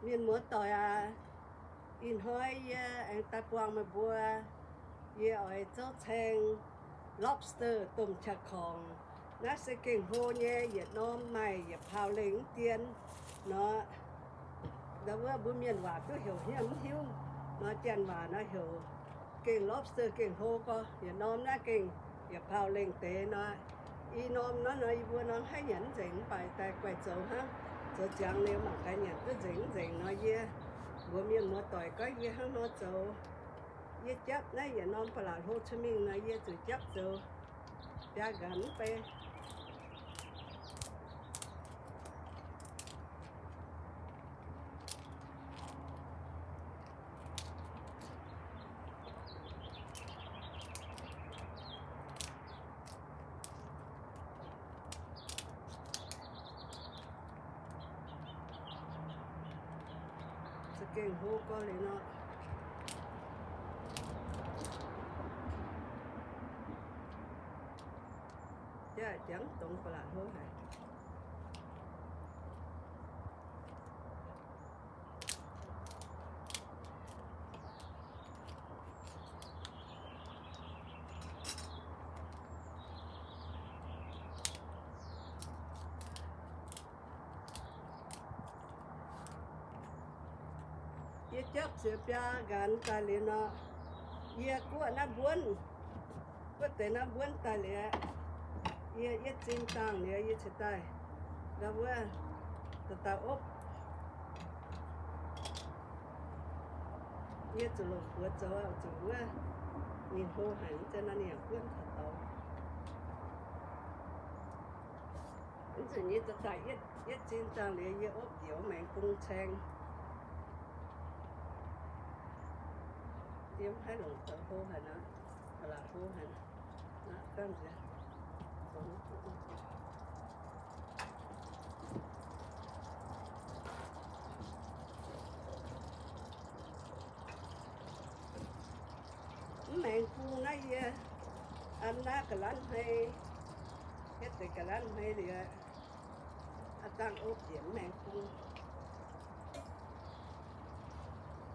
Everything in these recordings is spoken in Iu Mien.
Mienh muoz-doic aac, ih hnoi yie aengx daaih buangh meih mbuo, yie oix zouv caeng lobster domh qaqv-korngc. Naaiv se gengh hlo nyei, yietc norm maaih yietc paaux lengh mv dien nor. Ndau wuov mbuo mienh waac duqv heuc hnyouv mv hiuv nor, janx waac nor heuc gengh lobster gengh hlo gorx. Yietc norm naaiv gengh yietc paaux lengh deix nor. I norm naaiv nor yie mbuo nor haih nyanc mv nzengc, mv baac daaih guaih zoux hnangv. Zoux ziangx liuz mangc gaax nyanc duqv nzengc mv nzengc nor yie mbuox mienh muoz-doic gorngv yie hnangv nor zoux. Yie japv naaiv yietc norm ba'laqc hlo cuotv mingh nor yie zuqc japv zoux biaa nqanx mv bei. Za'gengh hlo gorx liuz nor. Yaac jangx dongz ba'laqc hlo haic. Yie japv ziouc biaa nqanx daaih liuz nor, yie guoqv naaiv mbuonv, guoqv deix naaiv mbuonv daaih liuz, yie yietv zinh dangh liuz yie cingx daaih, ndau wuov, daaih opv. Yie zuqc longc buoz zoux, zuqc wuov, ninh hlo haic, mv zeiz nor ninh yaac buonv taux douz. Mv nzunc yie daaih yietv zinh dangh liuz yie opv njoux maengx bung caeng. Yie mv haih longc zoux hlo haic nor, ba'laqc hlo haic. Mv maengx bung naaiv yie an naaiv ga'lanv hmei, hietv deix ga'lanv hmei liuz, aa dangh opv njiec mv maengx bung.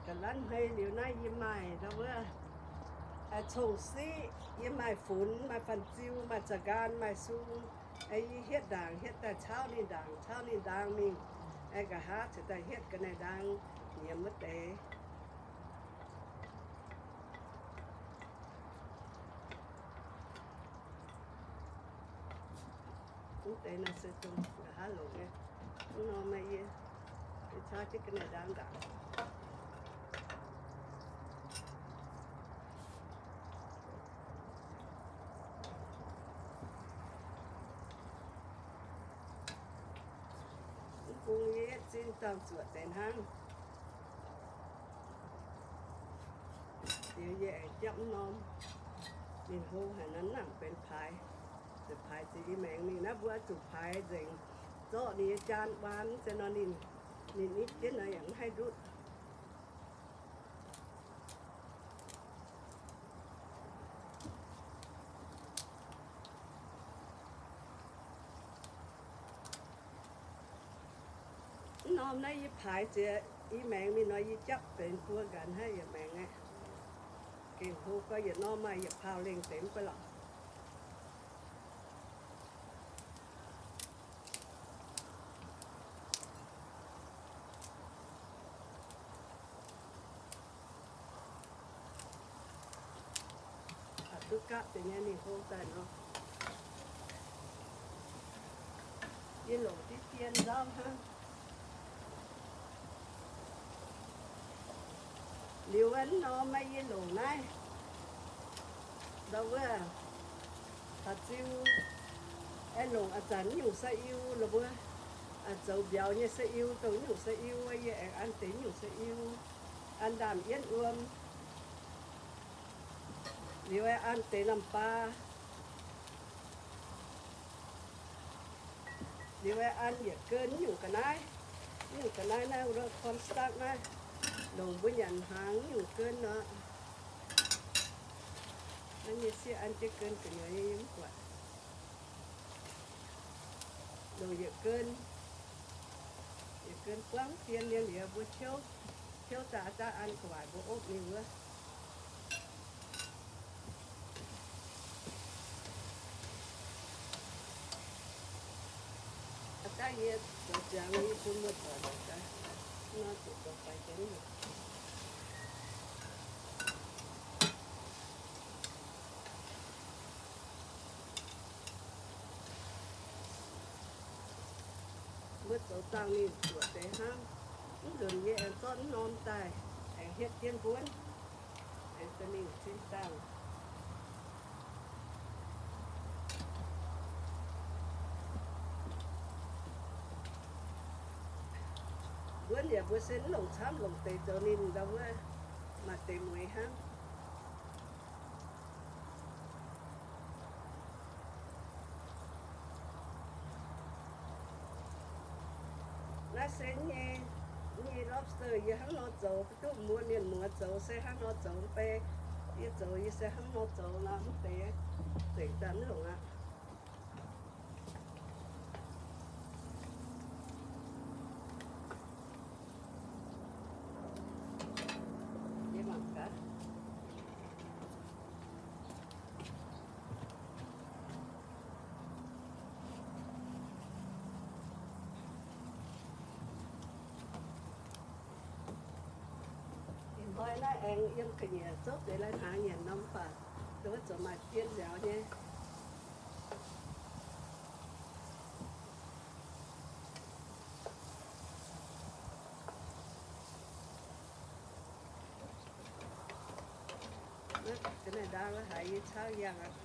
Ga'lanv hmei liuz naaiv yie maaih ndau wuov, cong-siqv, yie maaih funx, maaih fan-ziu, maaih za'ngaan, maaih sung. Yie hietv ndaangc hietv daaih cauv ninh ndaangc, cauv ninh ndaang mingh. Nqa'haav cingx daaih hietv ga'naaiv ndaang nyiemz wuov deix. Mv deix naaiv se dongh nqa'haav longc nyei. Mv norm naaiv yie, yie cauv jienv ga'naaiv ndaang ndaangc. Mv bung yie yietv zinh dangh zuoqc deix hnangv. Liuz yie aengx japv mv norm. Ninh hlo haic nor, nangc benx paaix. Zuqc paaix ziex i maengx mingh naaiv mbuo zuqc paaix nzengc, zorqv ninh nyei jaan waan, mv zeiz nor ninh, ninh nitv jienv nor yaac mv haih ndutv. Mv norm naaiv yie paaix ziex i maengx mingh nor, yie japv benx buo nqanx hnangv yietc maengx aqv. Gengh hlo gorx, yietc norm maaih yietc paaux lengh deix mv baac lorqc. Aa, duqv gapv deix nyei ninh hlo daaih nor, yie longc diqv dien nzauv hnangv. Liuz wuov norm maaih yie longc naaiv, ndau wuov, taux ziu, aengx longc a'zanc nyungc sou-iu, la'buo, zoux mbiauz nyei sou-iu, dongh nyungc sou-iu, yie aengx an deix nyungc sou-iu, an ndaamv-yienv wuom, liuz aengx an deix namh baa. Liuz aengx an yietc gen nyungc ga'naaiv, nyungc ga'naaiv naaiv wuov cornstarch naaiv, longc mbuo nyanc hnaangx nyungc gen nor. Naaiv nyei sieqv an jienv gen gu'nyuoz nyei yie mv buatc. Longc yietc gen, yietc Guen buangv dien mienh liuz mbuo tiouv, tiouv daaih daaih an gu'nguaaic mbuo opv mingh wuov. Aa, daaih yie zoux ziangx yie bun muoz-doic lorqc gaax. Nor zuqc zoux faix jienv. Mbuo zoux dangh ninh zuoqc deix hnangv. Mv nzunc yie aengx zorqv mv norm daaih, aengx hietv jienv mbuonv, aengx da'mingh zinh dangh. Mbuonv yaac mbuo se mv longc camv, longc deix zoux ninh ndau wuov, maaih deix mueiz hnangv. Naaiv se nyei, nyei lobster yie hnangv nor zoux, duqv mbuo mienh muoz zoux se hnangv nor zoux bei. Yie zoux yie se hnangv nor zoux nor, mv deix zengc daaih mv longc aqv. Yie mangc gaax. Ih hnoi naaiv aengx yiem ga'nyiec zouv deix lai hnaangx nyanc norm baac, nduov zoux maaih dien nziaaux nyei. Ga'naaiv ndaang haiz yie caauv yangh aqv.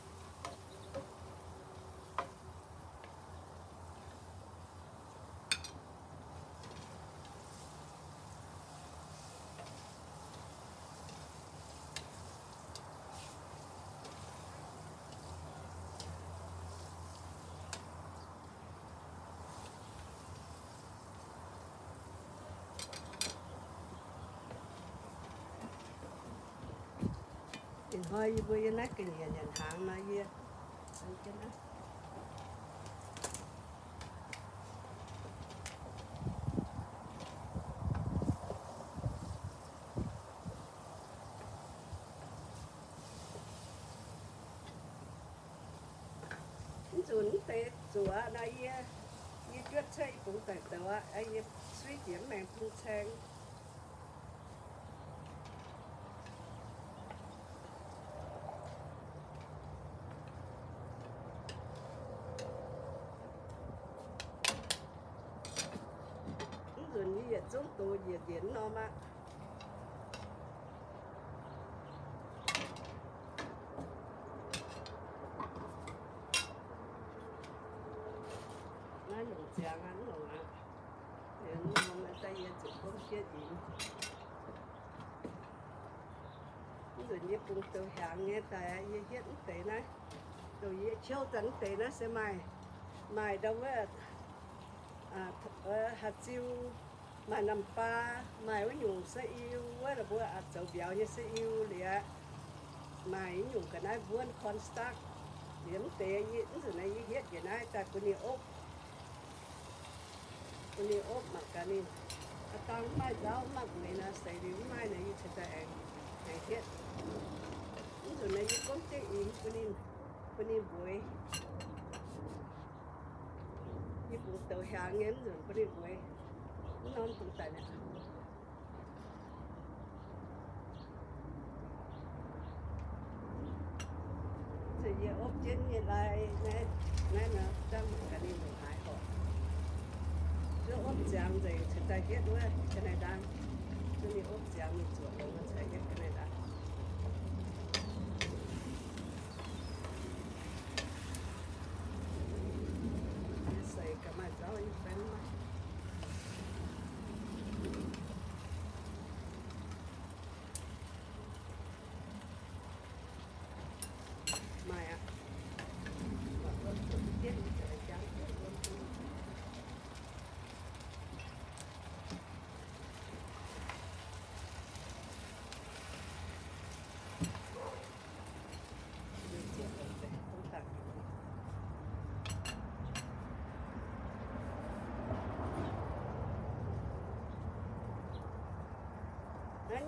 Ih hnoi yie mbuo yiem naaiv ga'nyiec nyanc hnaangx nor yie mv nzunc mv deix zuoqc nor yie, yie juotv cuotv yie bungx daaih douz aqv, yie suiv jiex mv maengx bung caeng. Mv nzunc yie yietc zungv doz njiec njiec mv norm aqv. Naaiv longc ziangx aqv, mv longc aqv. Liuz mv norm daaih yie zuqc gomv jienv ginx. Mv nzunc yie bungx douz hiaangx nyei daaih, yie hietv mv deix naaiv. Douz yie qiu daaih mv deix naaiv se maaih, maaih ndau wuov, haaix ziu, maaih namh baa, maaih wuov nyungc se iu wuov, mbuo zoux mbiauz nyei se iu liuz, maaih wuov nyungc ga'naaiv mbuonv cornstarch. Liuz mv deix mv nzunc naaiv yie hietv njiec naaiv daaih bun ninh opv. Bun ninh opv mangc gaax ninh. Aa, dangh mv maaih nzauv mv maaih mueiz nor, seix liuz mv maaih nor yie cingx daaih aengx, aengx hietv. Mv nzunc naaiv yie gomv jienv ginx bun ninh, bun ninh mbueiz. Yie bungx douz hiaangx nyei mv nzunc bun ninh mbueiz. Mv norm bungx daaih mi'aqv. Zuqc yie opv jienv nyei lai naaiv, naaiv nor, dangh mangc gaax ninh longc haaix horc. Zuov opv ziangx nzengc cingx daaih hietv wuov ga'naaiv ndaang. Zuov ninh opv ziangx mingh zuoqc longx cingx hietv ga'naaiv ndaang. Yie seix gaax maaih nzauv yie fai mv maaih. Maaih aqv.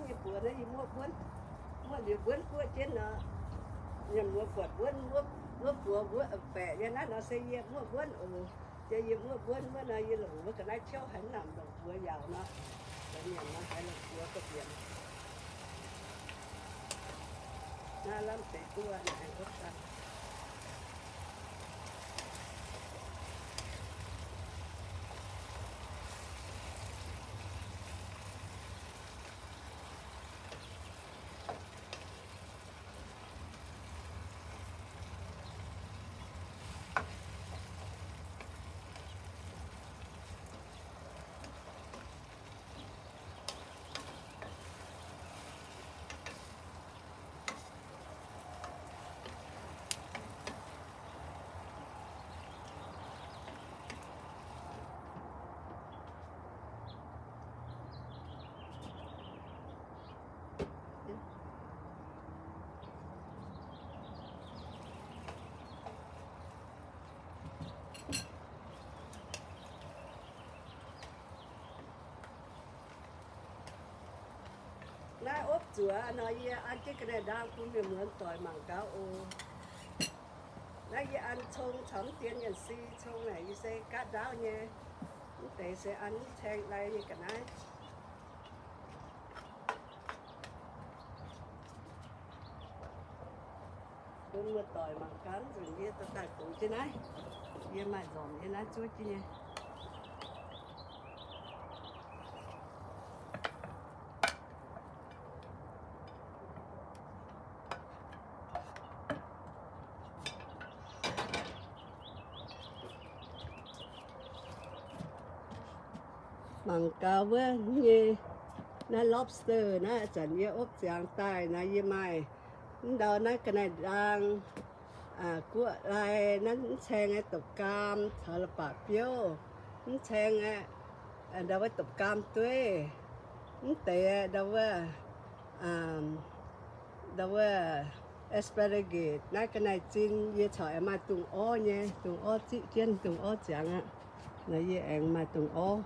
Nyei buoz naaiv yie muoqv mbuonv, muoqv liuz mbuonv guoqv jienv nor, mienh muoz buatc mbuonv, wuov buoz mbuonv baeqc nyei naaiv nor se yie muoqv mbuonv oc. Yie, yie muoqv mbuonv wuov nor, yie longc wuov ga'naaiv ciouv haaix namx longc buoz yaauc nor, mienh nor haiz longc buoz ga'bienx. Naaiv lamh deix duqv naaic wuov dangh. Naaiv opv zuoqc nor, yie an jienv ga'naaiv-ndaang bun mienh muoz doic mangc gaax oc. Naaiv yie an cong caux mv dien yienh si cong naaic, yie se gaatv ndaauv nyei. Mv deix se an mv caeng lai nyei ga'naaiv. Bun muoz-doic mangc gaax nzunc yie daaih doqc jienv naaiv. Yie maaih nzormc yie naaiv zuov jienv nyei. Mangc gaax wuov nyei naaiv lobster naaiv, zanc yie opv ziangx daaih naaiv yie maaih mv ndau naaiv ga'naaiv-ndaang, guoqv lai, naaiv mv caeng nyei dopc-gaam caux la'baac biouv, mv caeng nyei ndau wuov dopc-gaam dueiv, mv deix ndau wuov, ndau wuov asparagus. Naaiv ga'naaiv-zinh yie corc aengx maaih dungz orv nyei, dungz orv ziqv jienv, dungz orv ziangx aqv. Naaiv yie aengx maaih dungz orv.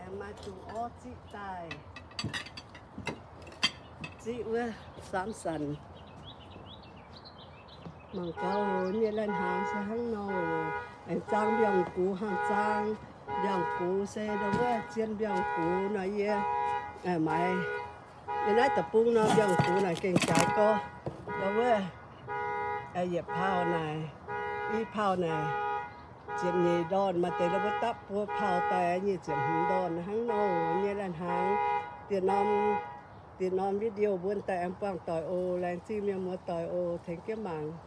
Aengx maaih dungz orv ziqv daaih, ziqv wuov saamv-sanc. Mangc gaax oc, nyei lai-hnaangx se hnangv nor oc. Aengx zaang mbiaungc gux hnangv, zaang mbiaungc gux se ndau wuov zien mbiaungc gux nor yie maaiz. Yie naaiv deic-bung nor mbiaungc gux naaic gengh jaaix gorx. Ndau wuov yietc pauh naaic, i pauh naaic ziepc nyeic ndorn, maaih deix ndau wuov dapv buo pauh daaih nyic ziepc hmz ndorn hnangv nor. Nyei lai-hnaangx, diex norm, diex norm video mbuo daaih aengx buangh doic oc. Laengz zingh mienh muoz doic oc, tengx jienv mangc.